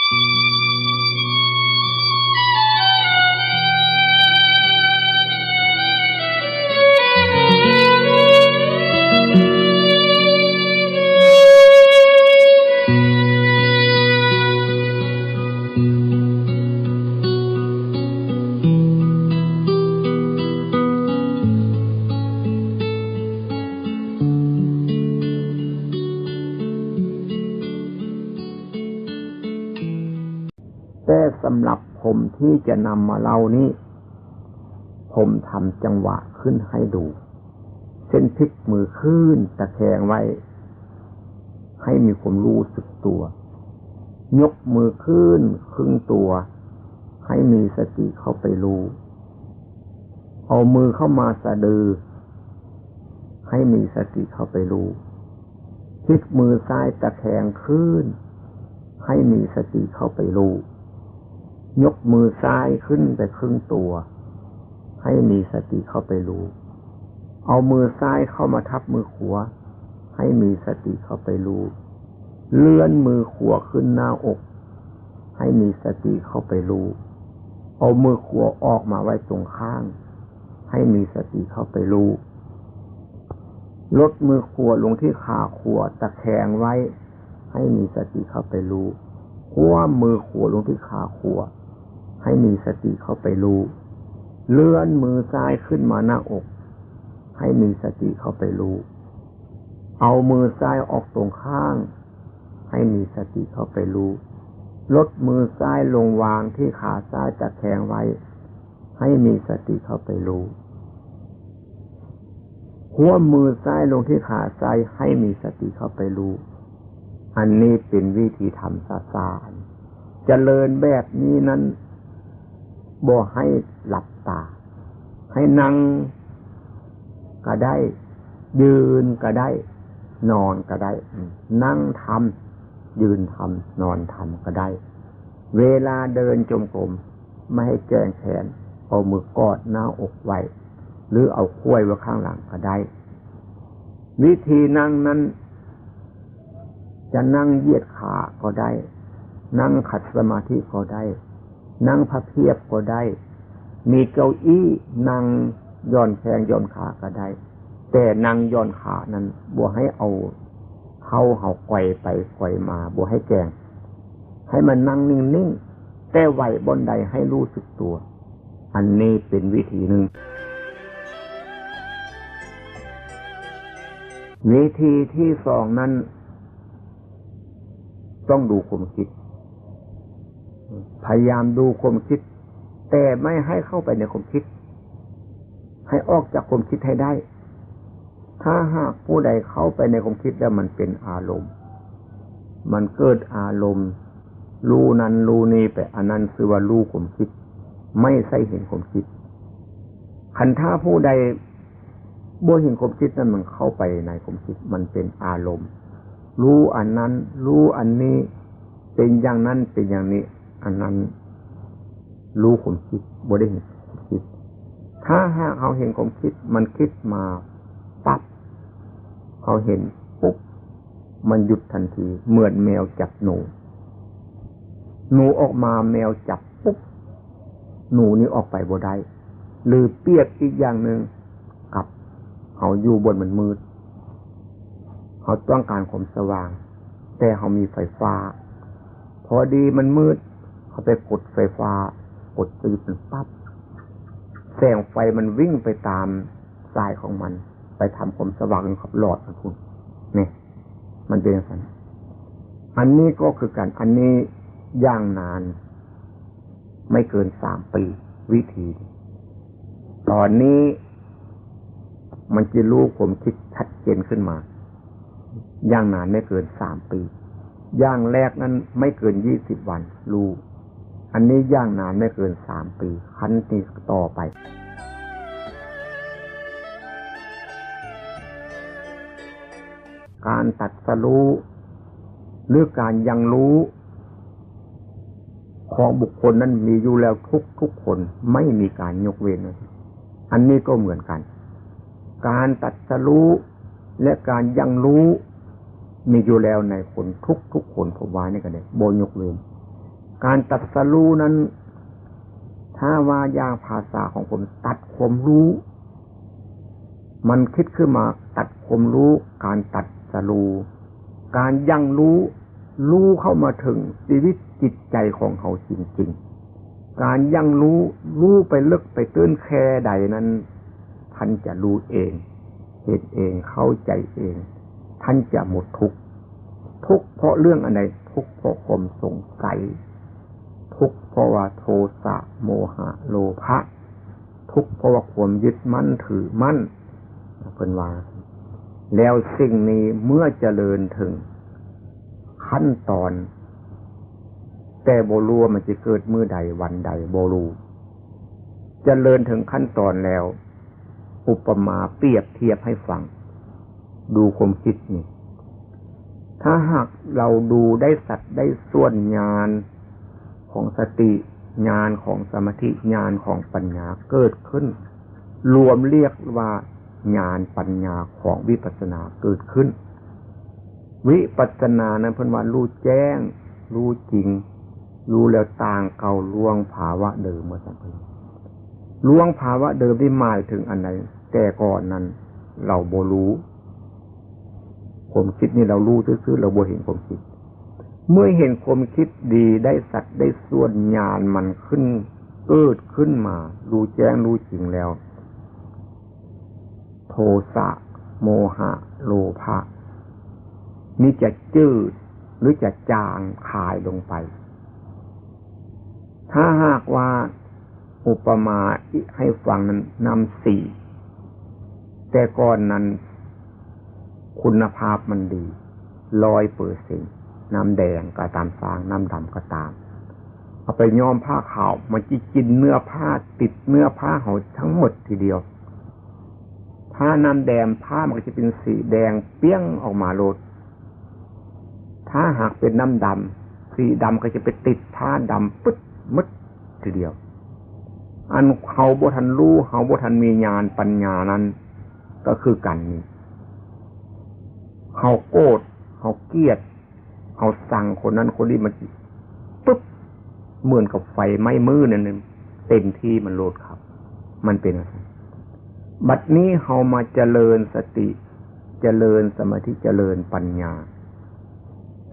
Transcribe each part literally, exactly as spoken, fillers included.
แต่สำหรับผมที่จะนำมาเล่านี้ ผมทำจังหวะขึ้นให้ดู เช่นพลิกมือขึ้นตะแคงไว้ ให้มีความรู้สึกตัว ยกมือขึ้นครึ่งตัว ให้มีสติเข้าไปรู้ เอามือเข้ามาสะดือ ให้มีสติเข้าไปรู้ พลิกมือซ้ายตะแคงขึ้น ให้มีสติเข้าไปรู้ ยกมือซ้ายขึ้นไปครึ่งตัว ให้มีสติเข้าไปรู้ เอามือซ้ายเข้ามาทับมือขวา ให้มีสติเข้าไปรู้ เลื่อนมือขวาขึ้นหน้าอก ให้มีสติเข้าไปรู้ เอามือขวาออกมาไว้ตรงข้าง ให้มีสติเข้าไปรู้ ลดมือขวาลงที่ขาขวาตะแคงไว้ ให้มีสติเข้าไปรู้ คว่ำมือขวาลงที่ขาขวา ให้มีสติเข้าไปรู้ เลื่อนมือซ้ายขึ้นมาหน้าอก ให้มีสติเข้าไปรู้ เอามือซ้ายออกตรงข้าง ให้มีสติเข้าไปรู้ ลดมือซ้ายลงวางที่ขาซ้ายตะแคงไว้ ให้มีสติเข้าไปรู้ คว่ำมือซ้ายลงที่ขาซ้าย ให้มีสติเข้าไปรู้ อันนี้เป็นวิธีทำซาๆ เจริญแบบนี้นั้น บ่ให้หลับตา ให้นั่งก็ได้ ยืนก็ได้ นอนก็ได้ อืม นั่งทำ ยืนทำ นอนทำก็ได้ เวลาเดินจงกรม ไม่ให้แกว่งแขน เอามือกอดหน้าอกไว้ หรือเอาไขว้ไว้ข้างหลังก็ได้ วิธีนั่งนั้น จะนั่งเหยียดขาก็ได้ นั่งขัดสมาธิก็ได้ นั่งพับเพียบก็ได้ มีเก้าอี้นั่งหย่อนแข้งหย่อนขาก็ได้ แต่นั่งหย่อนขานั้นบ่ให้เอาเท้าเฮาไกว่ไปไกว่มา บ่ให้แกว่ง ให้มันนั่งนิ่งๆ แต่ไหวบ่อนใดให้รู้สึกตัว อันนี้เป็นวิธีหนึ่ง วิธีที่สองนั้น ต้องดูความคิด พยายามดูความคิด แต่ไม่ให้เข้าไปในความคิด ให้ออกจากความคิดให้ได้ ถ้าหากผู้ใดเข้าไปในความคิดแล้วมันเป็นอารมณ์ มันเกิดอารมณ์ รู้นั้นรู้นี้ไป อันนั้นชื่อว่ารู้ความคิด ไม่ใช่เห็นความคิด คันถ้าผู้ใดบ่เห็นความคิดนั้นมันเข้าไปในความคิด มันเป็นอารมณ์ รู้อันนั้น รู้อันนี้ เป็นอย่างนั้นเป็นอย่างนี้ อันนั้นรู้ความคิด บ่ได้เห็นความคิด ถ้าหากเราเห็นความคิด มันคิดมาปั๊บ เราเห็นปุ๊บ มันหยุดทันที เหมือนแมวจับหนู หนูออกมา แมวจับปุ๊บ หนูนี่ออกไปบ่ได้ หรือเปรียบอีกอย่างหนึ่ง กับเราอยู่บนมันมืด เราต้องการความสว่าง แต่เรามีไฟฟ้า พอดีมันมืด เราไปกดไฟฟ้า กดตีมันปั๊บ แสงไฟมันวิ่งไปตามสายของมัน ไปทำความสว่างกับหลอดมันพุ้น นี่ มันเป็นอย่างนั้น อันนี้ก็คือการ อันนี้อย่างนาน ไม่เกินสามปี วิธี ตอนนี้มันจะรู้ความคิดชัดเจนขึ้นมา อย่างนานไม่เกินสามปี อย่างแรกนั้นไม่เกินยี่สิบวันรู้ อันนี้อย่างนานไม่เกินสามปี ขั้นนี้ต่อไป การตรัสรู้ หรือการยังรู้ ของบุคคลนั้นมีอยู่แล้วทุกทุกคน ไม่มีการยกเว้น อันนี้ก็เหมือนกัน การตรัสรู้และการยังรู้ มีอยู่แล้วในคนทุกทุกคน ผมว่านี่ก็ได้ บ่ยกเว้น การตรัสรู้นั้น ถ้าว่าอย่างภาษาของคนตัดความรู้ มันคิดขึ้นมาตัดความรู้ การตรัสรู้ การยังรู้ รู้เข้ามาถึงชีวิตจิตใจของเขาจริงๆ การยังรู้ รู้ไปลึกไปตื้นแค่ใดนั้น ท่านจะรู้เอง เห็นเอง เข้าใจเอง ท่านจะหมดทุกข์ ทุกข์เพราะเรื่องอะไร ทุกข์เพราะความสงสัย ทุกข์เพราะว่าโทสะ โมหะ โลภะ ทุกข์เพราะว่าความยึดมั่นถือมั่น เพิ่นว่า แล้วสิ่งนี้เมื่อเจริญถึงขั้นตอน แต่บ่รู้ว่ามันจะเกิดมื้อใดวันใด บ่รู้ เจริญถึงขั้นตอนแล้ว อุปมาเปรียบเทียบให้ฟัง ดูความคิดนี่ ถ้าหากเราดูได้สัดได้ส่วน ญาณของสติ ญาณของสมาธิ ญาณของปัญญาเกิดขึ้น รวมเรียกว่าญาณปัญญาของวิปัสสนาเกิดขึ้น วิปัสสนานั้นเพิ่นว่ารู้แจ้ง รู้จริง รู้แล้วต่างเก่า ล่วงภาวะเดิม ว่าซั่นเพิ่น ล่วงภาวะเดิมนี่หมายถึงอันใด แต่ก่อนนั้นเราบ่รู้ ความคิดนี่เรารู้ซื่อๆ เราบ่เห็นความคิด เมื่อเห็นความคิดดี ได้สัดได้ส่วน ญาณมันขึ้น เกิดขึ้นมา รู้แจ้งรู้จริงแล้ว โทสะ โมหะ โลภะ นี่จะจืดหรือจะจางคายลงไป ถ้าหากว่าอุปมาให้ฟังนั้น น้ำสี แต่ก่อนนั้นคุณภาพมันดี ร้อยเปอร์เซ็นต์ น้ำแดงก็ตามสร้าง น้ำดำก็ตาม เอาไปย้อมผ้าขาว มันจะกินเนื้อผ้า ติดเนื้อผ้าเขาทั้งหมดทีเดียว ถ้าน้ำแดง ผ้ามันก็จะเป็นสีแดงเปี้ยงออกมาโลด ถ้าหากเป็นน้ำดำ สีดำก็จะไปติดผ้าดำปึ๊ดมึดทีเดียว อันเขาบ่ทันรู้ เขาบ่ทันมีญาณปัญญานั้น ก็คือกันนี่ เขาโกรธ เขาเกลียด เขาสั่งคนนั้นคนนี้มาปุ๊บ เหมือนกับไฟไหม้มือนั่นน่ะ เต็มที่มันโลดครับ มันเป็นอะไร บัดนี้เขามาเจริญสติ เจริญสมาธิ เจริญปัญญา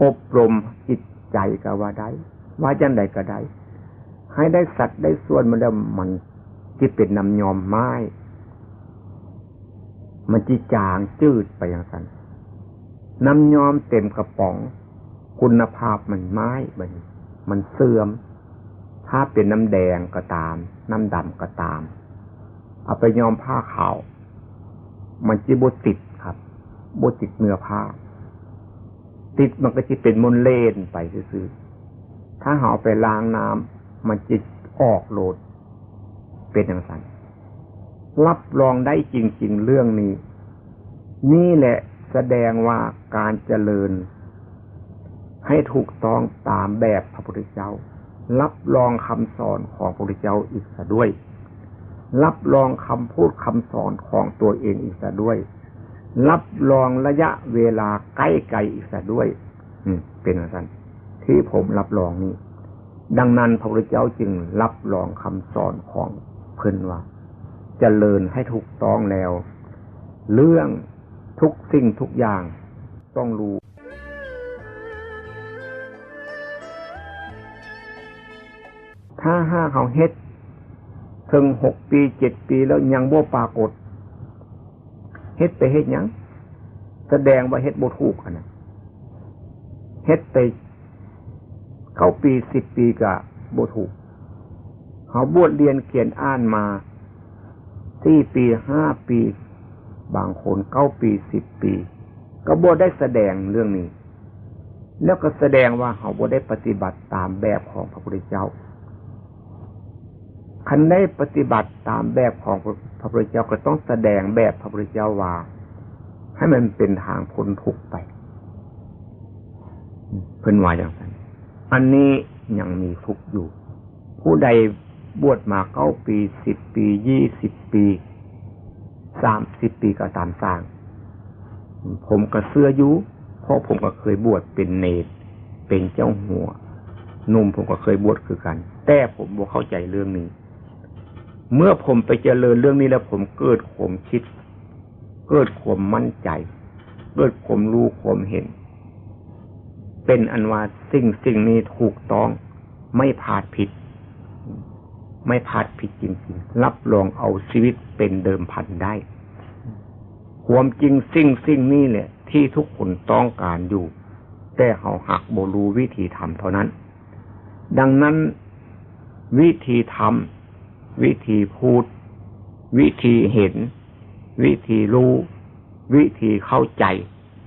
อบรมจิตใจก็ว่าได้ ว่าจังใดก็ได้ ให้ได้สัดได้ส่วนมันแล้ว มันจะเป็นน้ำยอมไม้ มันจะจางจืดไปอย่างนั้น น้ำยอมเต็มกระป๋อง คุณภาพมันไม้ บัดนี้มันเสื่อม ถ้าเป็นน้ำแดงก็ตาม น้ำดำก็ตาม เอาไปย้อมผ้าขาว มันจะบ่ติดครับ บ่ติดเนื้อผ้า ติดมันก็จะเป็นมลเล่นไปซื่อๆ ถ้าเอาไปล้างน้ำ มันจะออกโลด เป็นอย่างนั้น รับรองได้จริงๆ เรื่องนี้ นี่แหละแสดงว่าการเจริญให้ถูกต้องตามแบบพระพุทธเจ้า รับรองคำสอนของพระพุทธเจ้าอีกซะด้วย รับรองคำพูดคำสอนของตัวเองอีกซะด้วย รับรองระยะเวลาใกล้ไกลอีกซะด้วย อืม เป็นอย่างนั้น ที่ผมรับรองนี้ ดังนั้นพระพุทธเจ้าจึงรับรองคำสอนของเพิ่นว่า เจริญให้ถูกต้องแล้ว เรื่องทุกสิ่งทุกอย่างต้องรู้ ถ้าหากเขาเฮ็ดถึงหกปีเจ็ดปีแล้วยังบ่ปรากฏ เฮ็ดไปเฮ็ดหยัง แสดงว่าเฮ็ดบ่ถูกอันนั้น เฮ็ดไปเก้าปีสิบปีก็บ่ถูก เขาบวชเรียนเขียนอ่านมาสี่ปีห้าปี บางคนเก้าปีสิบปี ก็บ่ได้แสดงเรื่องนี้ แล้วก็แสดงว่าเขาบ่ได้ปฏิบัติตามแบบของพระพุทธเจ้า คันได้ปฏิบัติตามแบบของพระพุทธเจ้าก็ต้องแสดงแบบพระพุทธเจ้าว่า ให้มันเป็นทางพ้นทุกข์ไป เพิ่นว่าอย่างนั้น อันนี้ยังมีทุกข์อยู่ ผู้ใดบวชมาเก้าปีสิบปียี่สิบปีสามสิบปีก็ตามสร้าง ผมก็เชื่ออยู่ เพราะผมก็เคยบวชเป็นเณร เป็นเจ้าหัว หนุ่มผมก็เคยบวชคือกัน แต่ผมบ่เข้าใจเรื่องนี้ เมื่อผมไปเจริญเรื่องนี้แล้วผมเกิดความคิด เกิดความมั่นใจ เกิดความรู้ความเห็น เป็นอันว่าสิ่งสิ่งนี้ถูกต้อง ไม่พลาดผิด ไม่พลาดผิดจริงๆ รับรองเอาชีวิตเป็นเดิมพันได้ ความจริงสิ่งสิ่งนี้แหละที่ทุกคนต้องการอยู่ แต่เขาหักบ่รู้วิธีทำเท่านั้น ดังนั้นวิธีทำ วิธีพูด วิธีเห็น วิธีรู้ วิธีเข้าใจ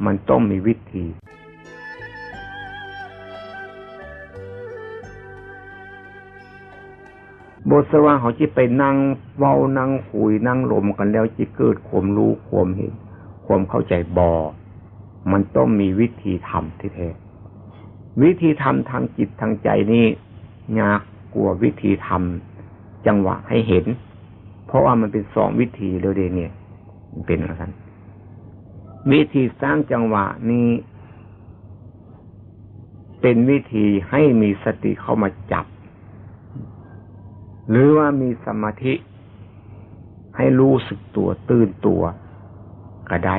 มันต้องมีวิธี บ่ใช่ว่าเขาจะไปนั่งเว้านั่งคุยนั่งลมกันแล้วจะเกิดความรู้ความเห็น ความเข้าใจบ่ มันต้องมีวิธีทำที่แท้ วิธีทำทางจิตทางใจนี่ยากกว่าวิธีทำจังหวะให้เห็น เพราะว่ามันเป็นสองวิธีเลยเด้เนี่ย มันเป็นอย่างนั้น วิธีสร้างจังหวะนี้ เป็นวิธีให้มีสติเข้ามาจับ หรือว่ามีสมาธิ ให้รู้สึกตัวตื่นตัวก็ได้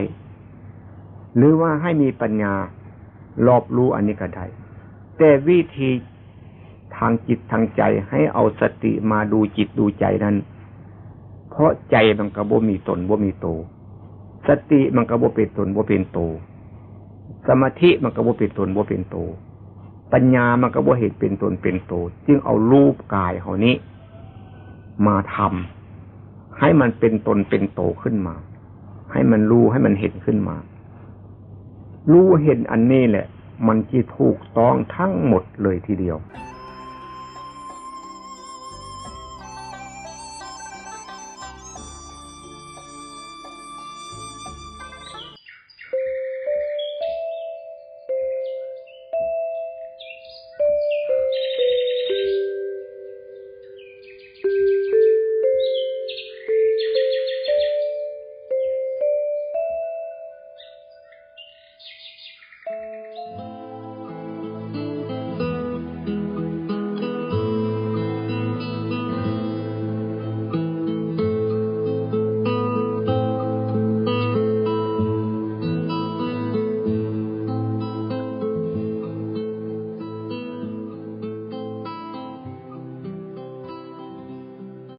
หรือว่าให้มีปัญญารอบรู้อันนี้ก็ได้ แต่วิธีทางจิตทางใจให้เอาสติมาดูจิตดูใจนั้น เพราะใจมันก็บ่มีตนบ่มีโต สติมันก็บ่เป็นตนบ่เป็นโต สมาธิมันก็บ่เป็นตนบ่เป็นโต ปัญญามันก็บ่เห็นเป็นตนเป็นโต จึงเอารูปกายเฮานี้มาทำให้มันเป็นตนเป็นโตขึ้นมา ให้มันรู้ให้มันเห็นขึ้นมา รู้เห็นอันนี้แหละ มันจะถูกต้องทั้งหมดเลยทีเดียว